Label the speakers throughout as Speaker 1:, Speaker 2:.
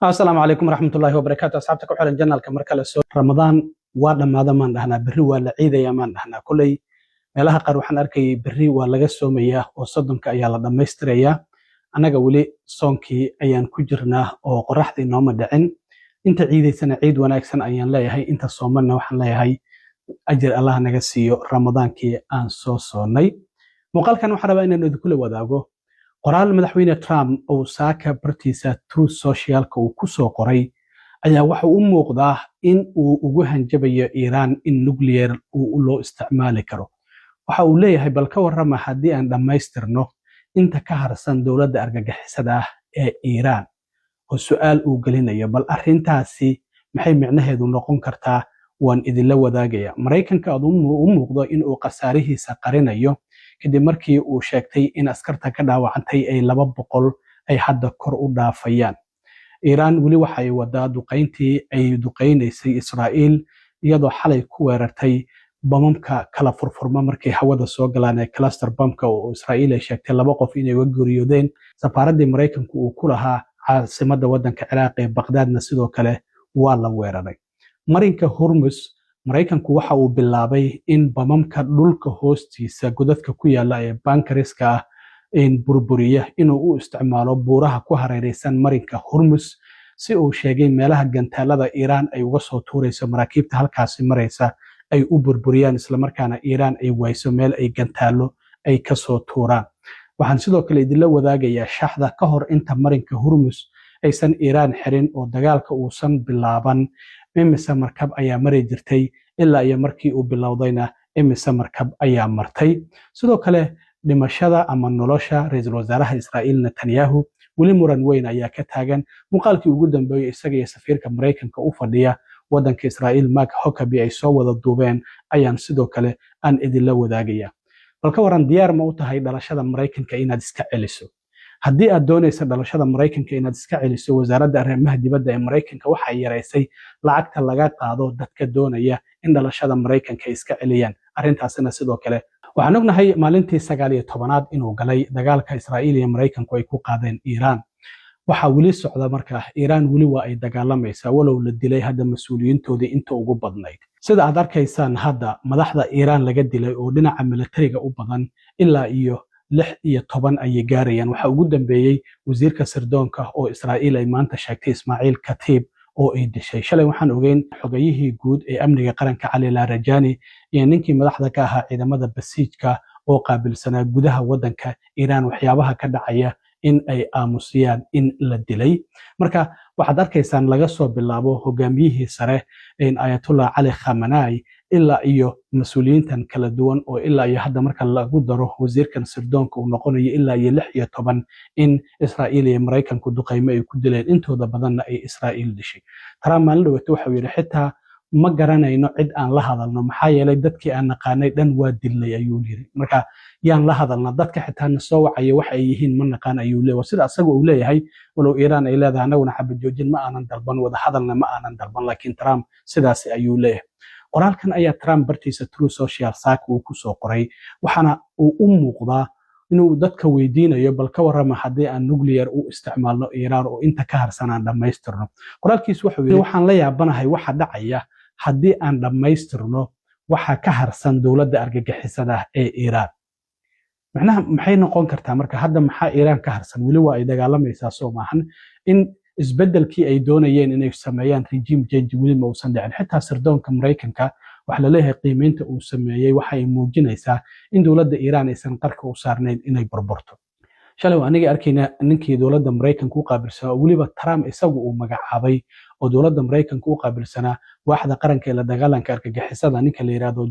Speaker 1: Asalaamu calaykum waraxmatullaahi wabarakaatu. Asxaabta ku xiran channelka, mar kale soo Ramadaan waa dhammaada maan dhahnaa, berri waa la ciidaya maan dhahnaa? Kolley meelaha qaar waxaan arkayay berri waa laga soomayaa oo 30-ka ayaa la dhammaystirayaa. Annaga weli soonkii ayaan ku jirnaa oo qoraxdii nooma dhicin. Inta ciidaysana ciid wanaagsan ayaan leeyahay, inta soomanna waxaan leeyahay ajir Allah naga siiyo Ramadaankii aan soo soonnay. Muuqaalkan waxaan rabaa inaan idinkula wadaago qoraal Madaxweyne Trump uu saaka bartiisa Truth Socialka uu ku soo qoray ayaa waxa u muuqdaa in uu ugu hanjabayo Iiraan in nuclear uu loo isticmaali karo. Waxa uu leeyahay, bal ka warrama haddii aan dhammaystirno inta ka harsan dowladda argagixisada ah ee Iiraan, oo su'aal uu gelinayo. Bal arrintaasi maxay micnaheedu noqon kartaa? Waan idinla wadaagaya. Maraykanka aad u muuqdo in uu khasaarihiisa qarinayo kadib markii uu sheegtay in askarta ka dhaawacantay ay 200 ay hadda kor u dhaafayaan. Iiraan weli waxay wadaa duqayntii ay duqaynaysay Israa'iil, iyadoo xalay ku weerartay bamamka kala furfurma markay hawada soo galaan ee cluster bombka, oo Israa'iil ay sheegtay laba qof inay uga geeriyoodeen. Safaaraddii Maraykanku uu ku lahaa caasimadda waddanka Ciraaq ee Baqdaadna sidoo kale waa la weeraray. Marinka Hormus, Maraykanku waxa uu bilaabay in bamamka dhulka hoostiisa godadka ku yaala ee bunkerska ah burburiya inuu u isticmaalo buuraha ku hareeraysan marinka Hormus, si uu sheegay meelaha gantaalada Iiraan ay uga soo tuurayso maraakiibta halkaasi maraysa ay u burburiyaan, islamarkaana Iiraan ay wayso meel ay gantaalo ay kasoo tuuraan. Waxaan sidoo kale idinla wadaagayaa shaxda ka hor inta marinka Hormus aysan Iiraan xirin oo dagaalka uusan bilaaban, imise markab ayaa mari jirtay, ilaa iyo markii uu bilowdayna imise markab ayaa martay. Sidoo kale dhimashada ama nolosha ra-iisul wasaaraha Israa'iil Netanyahu weli muran weyn ayaa ka taagan. Muuqaalkii ugu dambeeyey isaga iyo safiirka Maraykanka u fadhiya waddanka Israa'iil Mark Huckabee ay soo wada duubeen ayaan sidoo kale aan idinla wadaagaya. Bal ka waran, diyaar ma u tahay dhalashada Maraykanka inaad iska celiso? Haddii aad doonaysa dhalashada Maraykanka inaad iska celiso, Wasaaradda Arrimaha Dibadda ee Maraykanka waxay yaraysay lacagta laga qaado dadka doonaya in dhalashada Maraykanka ay iska celiyaan. Arrintaasina sidoo kale waxaan ognahay maalintii 19aad inuu galay dagaalka Israa'iil iyo Maraykanku ay ku qaadeen Iiraan. Waxaa weli socda marka, Iiraan weli waa ay dagaalamaysaa, walow la dilay hadda mas-uuliyiintoodii inta ugu badnayd. Sida aad arkaysaan, hadda madaxda Iiraan laga dilay oo dhinaca militariga u badan ilaa iyo 16 ayay gaarayaan. Waxaa ugu dambeeyey wasiirka sirdoonka oo Israa'iil ay maanta sheegtay, Ismaaciil Katiib, oo ay dishay shalay. Waxaan ogeyn xogayihii guud ee amniga qaranka Cali Larijani iyo ninkii madaxda ka ahaa ciidamada Basiijka oo qaabilsanaa gudaha waddanka Iiraan waxyaabaha ka dhacaya in ay aamusiyaan in la dilay. Marka waxaad arkaysaan, laga soo bilaabo hogaamiyihii sare Ayatullah Cali Khamanai ilaa iyo mas-uuliyiintan kala duwan, oo ilaa iyo hadda marka lagu daro wasiirkan sirdoonka uu noqonayo ilaa iyo 16 in Israa'iil iyo Maraykanku duqaymo ay ku dileen, intooda badanna ay Israa'iil dishay. Trump maalin dhaweyta waxau yidhi, xitaa ma garanayno cid aan la hadalno, maxaa yeelay dadkii aan naqaanay dhan waa dilnay, ayuu yiri. Marka yaan la hadalna? Dadka xitaa na soo wacaya waxa ay yihiin ma naqaan, ayuu leeyahay. Sida asaga uu leeyahay, walow Iiraan ay leedahay annaguna xabad joojin ma aanan dalban, wada hadalna ma aanan dalban, laakiin Trump sidaasi ayuu leeyahay. Qoraalkan ayaa Trump bartiisa Truth Social saaka uu ku soo qoray, waxaana uu u muuqdaa inuu dadka weydiinayo, bal ka warrama haddii aan nuclear u isticmaalno Iiraan oo inta ka harsan aan dhammaystirno. Qoraalkiisu wuxuu yidhi, waxaan la yaabanahay waxa dhacaya haddii aan dhammaystirno waxa ka harsan dowladda argagixisada ee Iiraan. Macnaha maxay noqon kartaa marka? Hadda maxaa Iiraan ka harsan? Weli waa ay dagaalamaysaa, soo maahan? In isbeddelkii ay doonayeen inay sameeyaan, regime change, weli ma uusan dhicin. Xitaa sirdoonka Maraykanka waxaa laleeyahay qiimeynta uu sameeyey waxa ay muujinaysaa in dowladda Iiraan aysan qarka u saarnayn inay burburto. Shalay waa aniga arkayna ninkii dowladda Maraykanka u qaabilsanaa, oo weliba Trump isagu uu magacaabay, oo dowladda Maraykanka u qaabilsanaa waaxda qaranka ee la dagaalanka argagixisada, ninka la yidhaahdo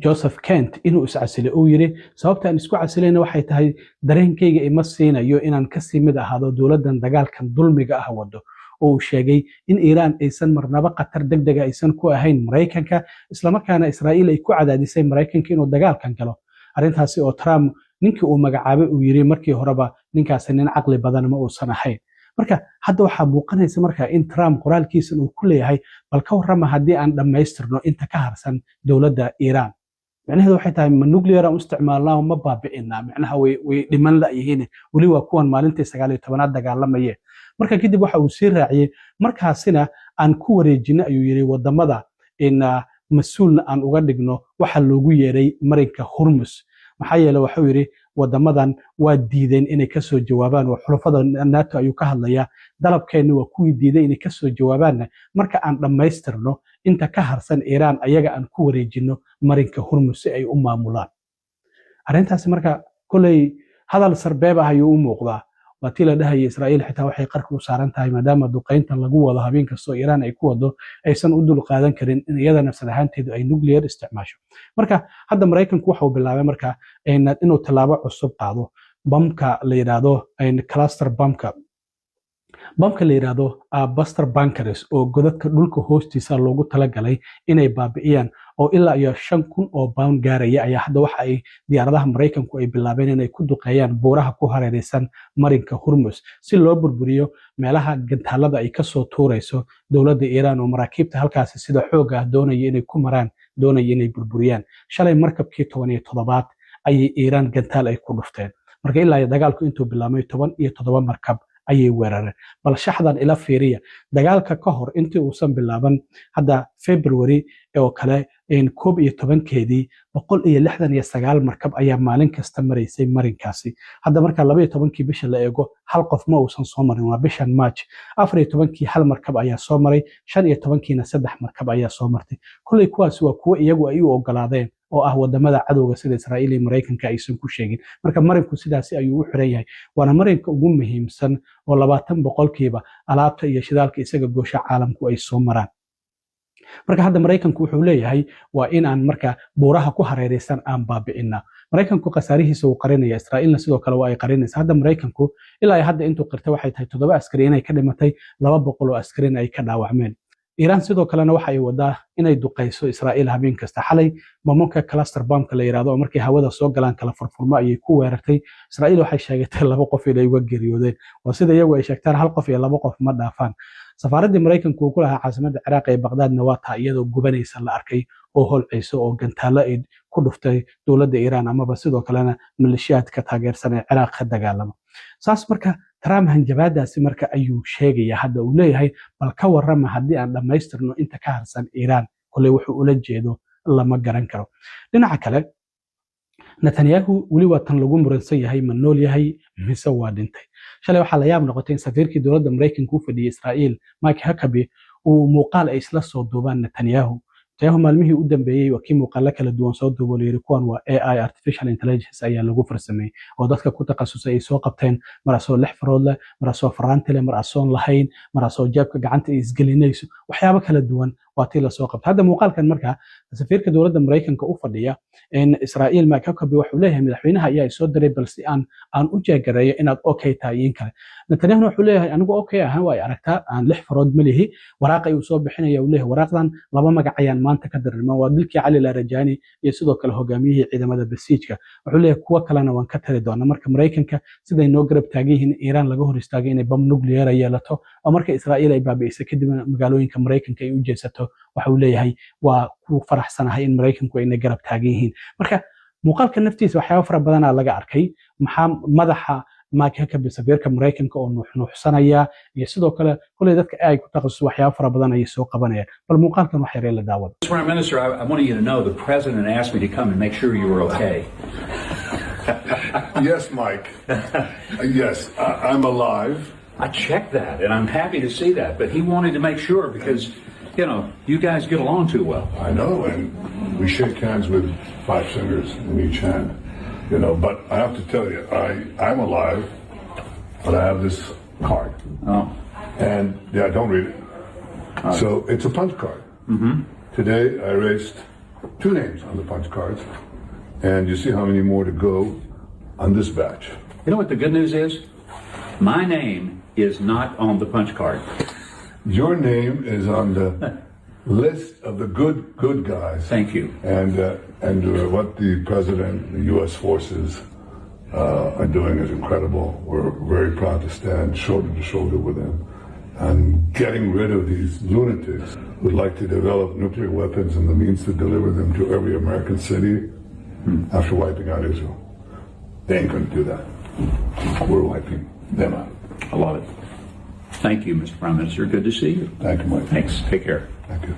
Speaker 1: Joseph Kent, inuu iscasilay. Uu yiri, sababta aan isku casilayna waxay tahay dareenkayga ima siinayo inaan kasii mid ahaado dowladdan dagaalkan dulmiga ah wado, oo uu sheegay in Iiraan aysan marnaba khatar degdega aysan ku ahayn Maraykanka, islamarkaana Israa'iil ay ku cadaadisay Maraykanka inuu dagaalkan galo. Arrintaasi oo Trump ninkii uu magacaabay uu yiri markii horeba ninkaasi nin caqli badan ma uusan ahayn. Marka hadda waxaa muuqanaysa marka in Trump qoraalkiisan uu ku leeyahay, bal ka warrama haddii aan dhammaystirno inta ka harsan dowladda Iiraan. Micnaheedu waxay tahay, ma nuclear aan u isticmaalnaa oo ma baabi'inaa? Micnaha way dhiman la'yihiin weli, waa kuwan maalintii 19aad dagaalamayeen. Marka kadib waxa uu sii raaciyey, markaasina aan ku wareejino, ayuu yidhi, wadamada in mas-uulna aan uga dhigno waxa loogu yeeray marinka Hormus. Maxaa yeele, waxuu yidhi, wadamadan waa diideen inay kasoo jawaabaan, oo xulafada NATO ayuu ka hadlayaa. Dalabkeenni waa kuwii diiday inay kasoo jawaabaanna. Marka aan dhammaystirno inta ka harsan Iiraan, ayaga aan ku wareejino marinka Hormus si ay u maamulaan arrintaasi. Marka koley hadal sarbeeb ah ayuu u muuqdaa. Waa tii la dhahayay Israa'iil xitaa waxay qarka u saaran tahay, maadaama duqaynta lagu wado habeen kastoo Iiraan ay ku wado aysan u dul qaadan karin, in iyada nafsad ahaanteedu ay nuclear isticmaasho. Marka hadda Maraykanku waxa uu bilaabay marka inuu tallaabo cusub qaado. Bamka la yidhaahdo cluster bamka, bamka la yidhaahdo buster bunkers, oo godadka dhulka hoostiisa loogu talagalay inay baabi'iyaan, oo ilaa iyo 5,000 oo pound gaaraya, ayaa hadda waxa ay diyaaradaha Maraykanku ay bilaabeen inay ku duqeeyaan buuraha ku hareeraysan marinka Hormus, si loo burburiyo meelaha gantaalada ay kasoo tuurayso dowladda Iiraan, oo maraakiibta halkaasi sida xooga ah doonaya inay ku maraan doonaya inay burburiyaan. Shalay markabkii 17aad ayay Iiraan gantaal ay ku dhufteen. Marka ilaa iyo dagaalku intuu bilaabmay 17 markab ayay weerareen. Bal shaxdan ila fiiriya. Dagaalka ka hor, intii uusan bilaaban hadda, February oo kale 11-keedii, 169 markab ayaa maalin kasta maraysay marinkaasi. Hadda marka 12-kii bisha la eego, hal qof ma uusan soo marin. Waa bishan March. 14-kii hal markab ayaa soo maray, 15-kiina saddex markab ayaa soo martay. Kolley kuwaasi waa kuwo iyagu ay u ogolaadeen, oo ah wadamada cadowga sida Israa'iil iyo Maraykanka aysan ku sheegin. Marka marinku sidaasi ayuu u xiran yahay, waana marinka ugu muhiimsan oo 20% alaabta iyo shidaalka isaga goosha caalamku ay soo maraan. Marka hadda Maraykanku wuxuu leeyahay waa in aan marka buuraha ku hareeraysan aan baabi'ina. Maraykanku khasaarihiisa uu qarinaya, Israa'iilna sidoo kale waa ay qarinaysa. Hadda Maraykanku ilaa ay hadda intuu qirtay waxay tahay 7 askari inay ka dhimatay, 200 oo askarina ay ka dhaawacmeen. Iiraan sidoo kalena waxa ay wadaa inay duqayso Israa'iil habeen kasta. Xalay bamamka cluster bombka la yidhahdo, oo markay hawada soo galaan kala furfurmo, ayay ku weerartay. Israa'iil waxay sheegatay 2 qof inay uga geeriyoodeen. Waa sida iyagu ay sheegtaan, hal qof iyo 2 qof ma dhaafaan. Safaaraddii Maraykanku uu ku lahaa caasimadda Ciraaq ee Baqdaadna waa taa iyadoo gubanaysa la arkay, oo holcayso, oo gantaallo ay ku dhuftay dowladda Iiraan amaba sidoo kalena maleeshiyaadka taageersan ee Ciraaq ka dagaalama. Saas marka Trump hanjabaadaasi marka ayuu sheegaya hadda, uu leeyahay, bal ka warrama haddii aan dhammaystirno inta ka harsan Iiraan. Koley wuxuu ula jeedo lama garan karo. Dhinaca kale, Netanyahu weli waa tan lagu muransan yahay, ma nool yahay mise waa dhintay? Shalay waxaa la yaab noqotay in safiirkii dowladda Maraykanka u fadhiyey Israa'iil, Mike Huckabee, uu muuqaal ay isla soo duubaan Netanyahu. Netanyahu maalmihii u dambeeyey waa kii muuqaalo kala duwan soo duubo, la yiri kuwan waa AI, artificial intelligence ayaa lagu farsameeyey, oo dadka ku takhasusay ay soo qabteen, mar asoo lix farood leh, mar asoo faraanti leh, mar asoon lahayn, mar asoo jeebka gacanta ay isgelinayso, waxyaabo kala duwan waa tii lasoo qabtay. Hadda muuqaalkan marka safiirka dowladda Maraykanka u fadhiya in Israa'iil, Mike Huckabee, wuxuu leeyahay, madaxweynaha ayaa soo diray, balse aan u jeegareeyo inaad okay tahay iyo in kale. Netanyahuna wuxuu leeyahay, anigu okay ahaan, waa ay aragtaa, aan lix farood ma lihi. Waraaq ayuu soo bixinaya, uu leeyahay, waraaqdan laba magac ayaan maanta ka dirirma, waa dilkii Cali Larijani iyo sidoo kale hogaamiyihii ciidamada Basiijka. Wuxuu leeyahay, kuwo kalena waan ka tari doonaa. Marka Maraykanka siday noo garab taagan yihiin, Iiraan laga hor istaagay inay bam nuclear yeelato, oo marka Israa'iil ay baabi'isay kadibna magaalooyinka Maraykanka ay u jeesato, waxa uu leeyahay, waa ku faraxsanahay in Maraykanku ayna garab taagan yihiin. Marka muuqaalka naftiisa waxyaabo fara badanaa laga arkay. Maxaa madaxa Mike Huckabee, safiirka Maraykanka, oo nuuxnuuxsanaya, iyo sidoo kale koley dadka ay ku takhasus waxyaabo fara badan ayay soo qabanayaan. Bal muuqaalkan wax yaree la daawada.
Speaker 2: Prime Minister, I wanted you to know the president asked me to come and make sure you were okay.
Speaker 3: Yes, Mike. Yes, I'm alive.
Speaker 2: I checked that, and I'm happy to see that. But he wanted to make sure because you guys get along too well.
Speaker 3: I know, and we shake hands with five fingers in each hand. But I have to tell you, I'm alive, but I have this card.
Speaker 2: Oh.
Speaker 3: And yeah, don't read it. So it's a punch card. Today I erased two names on the punch cards, and you see how many more to go on this batch.
Speaker 2: You know what the good news is? My name is not on the punch card.
Speaker 3: Your name is on the list of the good, good guys.
Speaker 2: Thank you.
Speaker 3: And what the president, the U.S. forces are doing is incredible. We're very proud to stand shoulder to shoulder with them. On getting rid of these lunatics who'd like to develop nuclear weapons and the means to deliver them to every American city after wiping out Israel. They ain't going to do that. We're wiping them out.
Speaker 2: I love it. Thank you, Mr. Prime Minister. Good to see you.
Speaker 3: Thank you, Mike.
Speaker 2: Thanks. Take care.
Speaker 3: Thank you.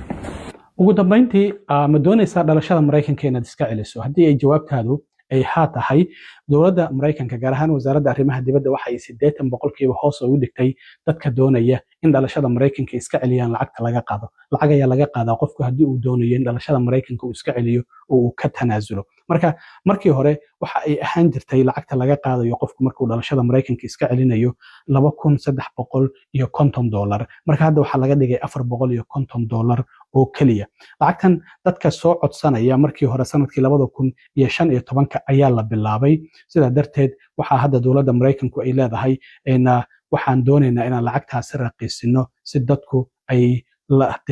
Speaker 1: Ugu dambeyntii, ma doonaysaa dhalashada Maraykanka inaad iska celiso? Haddii ay jawaabtaadu ay haa tahay, dowladda Maraykanka, gaar ahaan Wasaaradda Arrimaha Dibadda, waxa ay 80% hoos ugu dhigtay dadka doonaya in dhalashada Maraykanka iska celiyaan lacagta laga qaado. Lacag ayaa laga qaadaa qofku haddii uu doonayo in dhalashada Maraykanka uu iska celiyo oo uu ka tanaasulo. Marka markii hore waxa ay ahaan jirtay lacagta laga qaadayo qofku markuu dhalashada Maraykanka iska celinayo $2,350. Marka hadda waxaa laga dhigay $450 oo keliya. Lacagtan dadka soo codsanaya markii hore sanadkii 2015-ka ayaa la bilaabay. Sidaa darteed waxaa hadda dowladda Maraykanku ay leedahay, waxaan doonaynaa inaan lacagtaasi raqiisino si dadku ay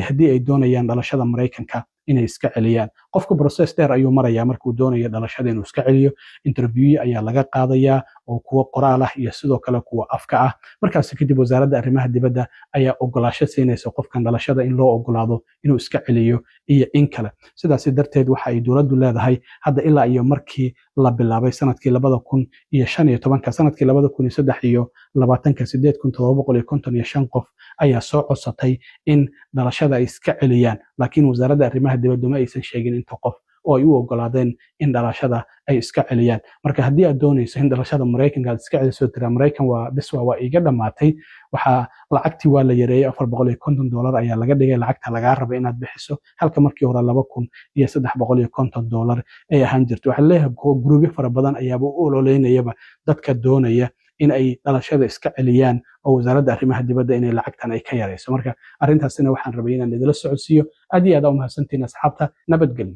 Speaker 1: haddii ay doonayaan dhalashada Maraykanka inay iska celiyaan. Qofku process dheer ayuu marayaa markuu doonayo dhalashada inuu iska celiyo. Interview ayaa laga qaadayaa oo kuwo qoraal ah iyo sidoo kale kuwa afka ah. Markaasi kadib Wasaaradda Arrimaha Dibadda ayaa ogolaasho siinaysa qofkan dhalashada in loo ogolaado inuu iska celiyo iyo in kale. Sidaasi darteed waxa ay dowladdu leedahay, hadda ilaa iyo markii la bilaabay sanadkii 2015-ka, sanadkii 2023-ka, 8,755 qof ayaa soo codsatay in dhalashada ay iska celiyaan, laakiin Wasaaradda Arrimaha Dibaddu ma aysan sheegin inta qof oo ay u ogolaadeen in dhalashada ay iska celiyaan. Marka haddii aad doonayso in dhalashada Maraykanka aad iska celiso, tiraa Maraykan waa bis, waa iiga dhammaatay, waxaa lacagtii waa la yareeyey. $450 ayaa laga dhigay lacagta lagaa raba inaad bixiso, halka markii hore $2,350 ay ahaan jirto. Waxaa leeyahay guruubyo fara badan ayaaba u ololeynayaba dadka doonaya in ay dhalashada iska celiyaan oo Wasaaradda Arrimaha Dibadda inay lacagtan ay ka yarayso. Marka arrintaasina waxaan rabay inaan idila socodsiiyo. Aad iyo aad aa u mahadsantihiin, asxaabta. Nabadgelyo.